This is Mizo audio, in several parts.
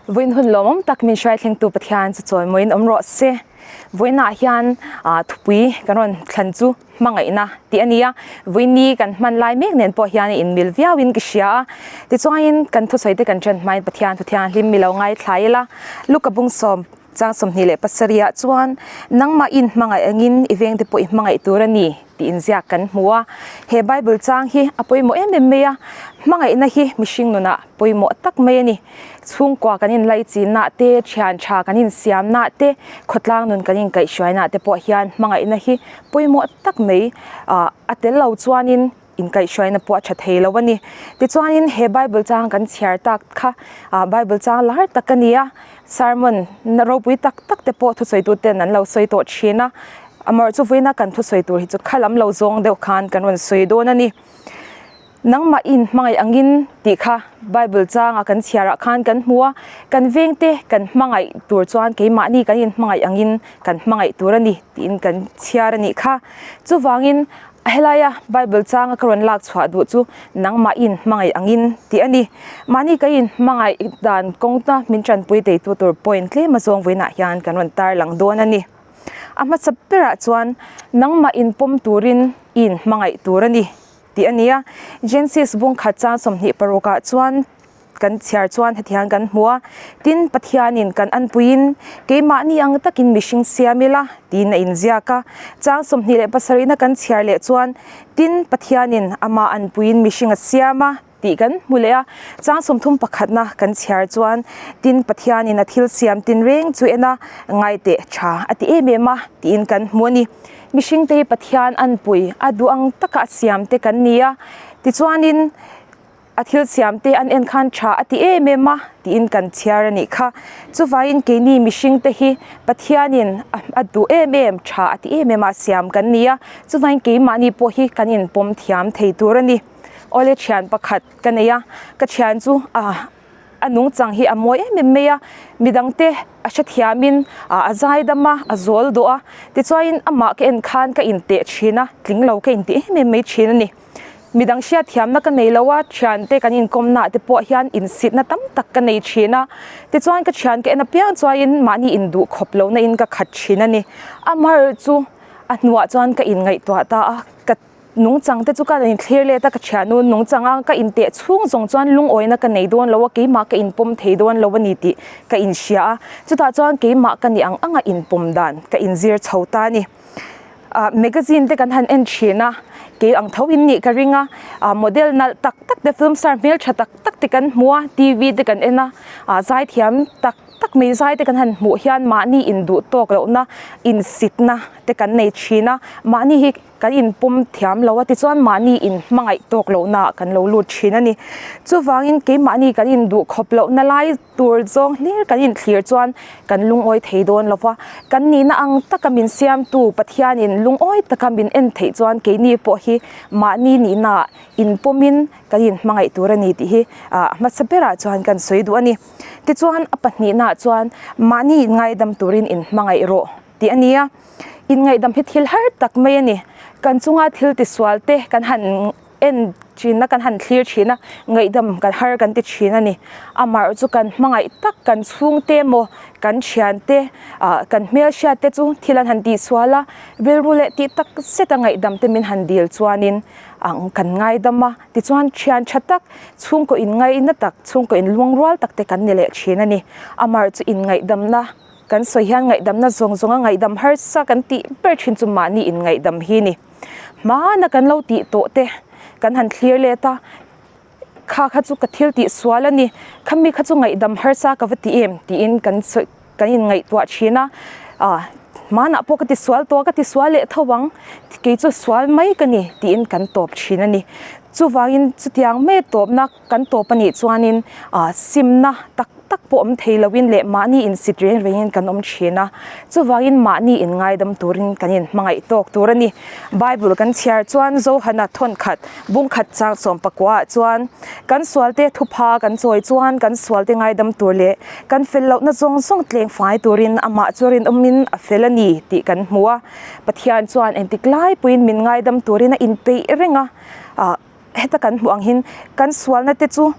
Vawiin hun lawmawm tak min hruai thlengtu Pathian chu chawimawiin awm rawh se. Vawiinah hian thupui kan rawn thlan chu hmangaihna tih a ni a, vawiini kan hman lai mek nen pawh hian a inmil viauin ka hria a. Tichuanin kan thusawi te kan ṭan hmain Pathian thu thianghlim mi lo ngaithla ila, Luka bungsawm Chang 27 ah chuan, Nangmah in hmangaih angin i vengte pawh i hmangaih tur a ni, tih inziak kan hmu a. He Bible chang hi a pawimawh em em mai a, hmangaihna hi mihring nunah pawimawh tak mai a ni. Chhungkua kan inlaichinna te, thian tha kan insiamna te, khawtlang nun kan inkaihhruaina te pawh hian hmangaihna hi pawimawh tak mai a tel lo chuanin Inkaihhruaina pawh a tha thei lo a ni. Tichuanin he Bible chang kan chhiar tak kha ah Bible chang lar tak a ni a, sermon na ropui tak tak te pawh thusawitu ten an lo sawi tawh thin a, amaherawhchu chu vawiina kan thusawi tur hi chu kha lam lo zawng deuh khan kan rawn sawi dawn a ni. Nangmah in hmangaih angin tih kha Bible changa kan chhiar ah khan kan hmu a, kan vengte kan hmangaih tur chuan keimahni kan inhmangaih angin kan hmangaih tur a ni tiin kan chhiar a nih kha. Chuvangin A helaia Bible changa ka rawn lak chhuah duh chu nangmah in hmangaih angin tih a ni. Mahni ka in hmangaih dan kawngta min tanpui teitu tur point tlem a zawng vawiinah hian kan rawn tarlang dawn a ni. A hmasa berah chuan nangmah in pawm turin i in hmangaih tur a ni tih a ni a. Genesis bung khat chang 26 ah chuan Kan chhiar chuan hetiang kan hmu a, tin Pathianin kan anpuiin keimahni ang takin mihring siam ila tiin a inziak a. Chang 27 na kan chhiar leh chuan tin Pathianin amah anpuiin mihring a siam a tih kan hmu leh a. Chang 31 na kan chhiar chuan tin Pathianin a thil siam tinreng chu en a, ngaiteh tha a ti em em a tiin kan hmu a ni. Mihringte hi Pathian anpui a duh ang taka a siamte kan ni a, tichuanin A thil siam te an en khan tha a ti em em a tiin kan chhiar a nih kha. Chuvangin keini mihring te hi Pathianin a duh em em, tha a ti em em a siam kan ni a, chuvangin keimahni pawh hi kan inpawm thiam thei tur a ni. Awle thian pakhat ka nei a, ka thian chu a a nungchang hi a mawi em em mai a, midangte a hrethiamin a zaidam a, a zawl duh a, tichuanin amah ka en khan ka inteh thin a, tling lo ka intih em em mai thin a ni. Midang hriatthiamna ka nei lo a, thiante kan inkawmnaah te pawh hian insitna tam tak ka nei thin a, tichuan ka thian ka en apiang chuanin mahni induh khawp lohna in ka khat thin a ni. Amaherawhchu chu a hnuah chuan ka inngaihtuah ta a, ka nungchang te chu ka inthlir let a, ka thiannu nungchang a ka inteh chhung zawng chuan lungawina ka nei dawn lo a, keimah ka inpawm thei dawn lo a ni tih ka inhria a, chutah chuan keimah ka nih ang anga inpawm dan ka inzir chho ta a ni. ah magazine te kan han en thin a kei ang tho in nih ka ring a ah model nalh tak tak te film star hmeltha tak tak te kan hmu a t v te kan en a ah zaithiam tak tak mai zai te kan han hmuh hian mahni induh tawk loh na insit na te kan nei thin a mahni hi kan inpawm thiam lo a tichuan mahni in hmangaih tawk loh na ah kan lo lut thin a ni chuvangin keimahni kan induh khawp loh na lai Tur zawng hlir kan inthlir chuan kan lungawi thei dawn lo va, kan nihna ang taka min siamtu Pathianin lungawi taka min en theih chuan keini pawh hi mahni nihnaah inpawmin kan inhmangaih tur a ni tih hi a hmasa berah chuan kan sawi duh a ni. Tichuan a pahnihnaah chuan mahni inngaidam turin inhmangaih rawh tih a ni a, inngaihdam hi thil har tak mai a ni. Kan chunga thil tisual te kan han En thin a kan han thlir thin a, ngaihdam kan har kan ti thin a ni. Amaherawh chu kan hmangaih tak kan chhungte emaw kan thiante ah kan hmelhriat te chu thil an han tihsual a, rilru leh tih tak zet a ngaihdam te min han dil chuanin ang kan ngaidam a, tichuan thian tha tak chhungkaw inngaihna tak chhungkaw inlungrual tak te kan ni leh thin a ni. Amaherawh chu inngaihdamna kan sawi hian ngaihdamna zawng zawng a ngaihdam harsa kan tih ber thin chu mahni inngaihdam hi a ni. Hmana kan lo tih tawh te kan han thlir let a, kha kha chu ka thil tih sual a ni, khami kha chu ngaihdam harsa ka va ti em tiin kan sawi kan inngaihtuah thin a, ah hmanah pawh ka ti sual tawh a ka ti sual leh tho ang, kei chu sual mai ka ni tiin kan tawp thin a ni. Chuvangin chutiang mai tawpna kan tawp a nih chuanin ah simna tak tak pawh awm thei loin leh mahni insit reng rengin kan awm thin a, chuvangin mahni inngaidam turin kan inhmangaih tawk tur a ni. Bible kan chhiar chuan Johana thawnkhat bungkhat chang sawmpakua ah chuan kan sualte thupha kan chawi chuan kan sualte ngaidam tur leh kan fel lohna zawng zawng tleng fai turin amah chu rinawmin a fel a ni tih kan hmu a. Pathian chuan engtik lai pawhin min ngaidam turin a inpeih reng a, ah heta kan hmuh ang hin kan sualna te chu.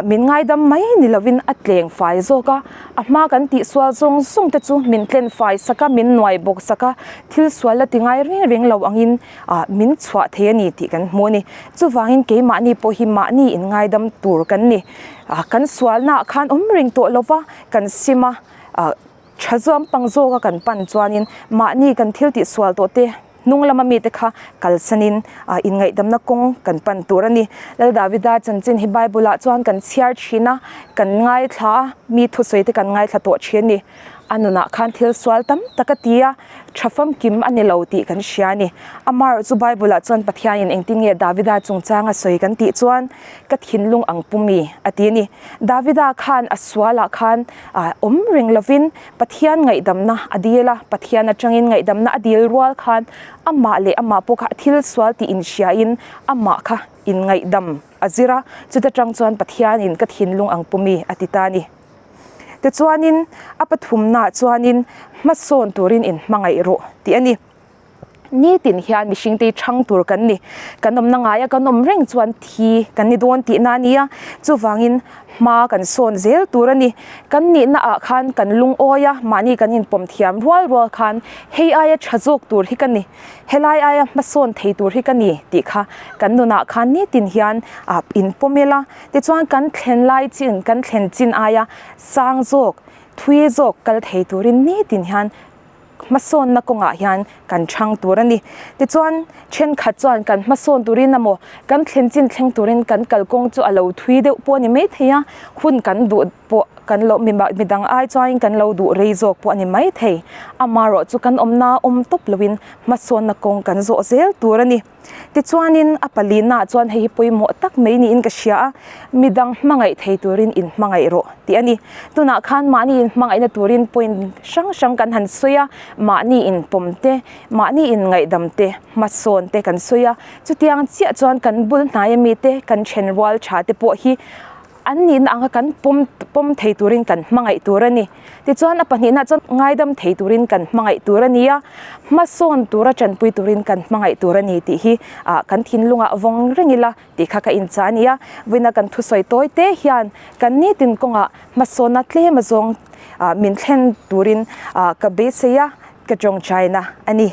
Min ngaidam mai ni lovin a tleng fai zawk a, a hma kan tihsual zawng zawng te chu min tlen fai sak a, min nuai bawk sak a, thil sual la ti ngai reng reng lo angin min chhuah thei a ni tih kan hmu a ni. Chuvangin keimahni pawh hi mahni in ngaidam tur kan ni. Kan sualnaah khan awm reng tawh lova kan sim a, Tha zuam pang zawka kan pan chuanin mahni kan thil tih sual tawh te hnung lama mite kha kalsanin inngaihdamna kawng kan pan tur a ni. Lal Davida chanchin hi Bible ah chuan kan chhiar thin a, kan ngaithla a, mi thusawi te kan ngaithla tawh thin a ni. A nunah khan thil sual tam tak a ti a, tha famkim a ni lo tih kan hria a ni. Amaherawh chu Bible ah chuan Pathianin engtin nge Davida chungchang a sawi kan tih chuan ka thinlung ang pumi a ti a ni. Davida khan a sualah khan awm reng lovin Pathian ngaihdamna a dil a, Pathian atangin ngaihdamna a dil rual khan amah leh amah pawh kha a thil sual tih inhriain amah kha inngaihdam a zir a, chuta tang chuan Pathianin ka thinlung ang pumi a ti ta a ni. Tichuanin a pathumnaah chuanin hmasawn turin inhmangaih rawh tih a ni. Nitin hian mihring te hi chhang tur kan ni. Kan awmna ngaia kan awm reng chuan thi kan ni dawn tihna a ni a, chuvangin hma kan sawn zel tur a ni. Kan nihna ah khan kan lungawi a, mahni kan inpawm thiam rual rual khan hei aia tha zawk tur hi ka ni, helai aia hmasawn thei tur hi ka ni tih kha kan nunah khan nitin hian ah inpawm ila. Tichuan kan thlen lai chin, kan thlen chin aia sang zawk, thui zawk kal thei turin nitin hian Hmasawnna kawngah hian kan chhang tur a ni. Tichuan, thenkhat chuan kan hmasawn turin emaw, kan thlen chin thleng turin kan kalkawng chu a lo thui deuh pawh a ni maithei a, hun kan duh pawh kan lo mi midang ai chuanin kan lo duh rei zawk pawh a ni maithei. Amaherawh chu kan awmna awm tawp loin hmasawnna kawng kan zawh zel tur a ni. Tichuanin a palina chuan hei hi pawimawh tak mai niin ka hria a, midang hmangaih thei turin inhmangaih rawh tih a ni. Tunah khan mahni inhmangaihna turin point hrang hrang kan han sawi a, mahni inpawm te, mahni inngaihdam te, hmasawn te kan sawi a, chutiang chiah chuan kan bul hnaia mite, kan then rual tha te pawh hi An nihna anga kan pawm pawm thei turin kan hmangaih tur a ni. Tichuan a pahnihna chuan ngaidam thei turin kan hmangaih tur a ni a, hmasawn tura tanpui turin kan hmangaih tur a ni tih hi ah kan thinlungah vawng reng ila tih kha ka inchah a ni a. Vawiina kan thusawi tawi te hian kan nitin kawngah hmasawnna tlem azawng ah min thlen turin ah ka beisei a, ka tawngtaina a ni.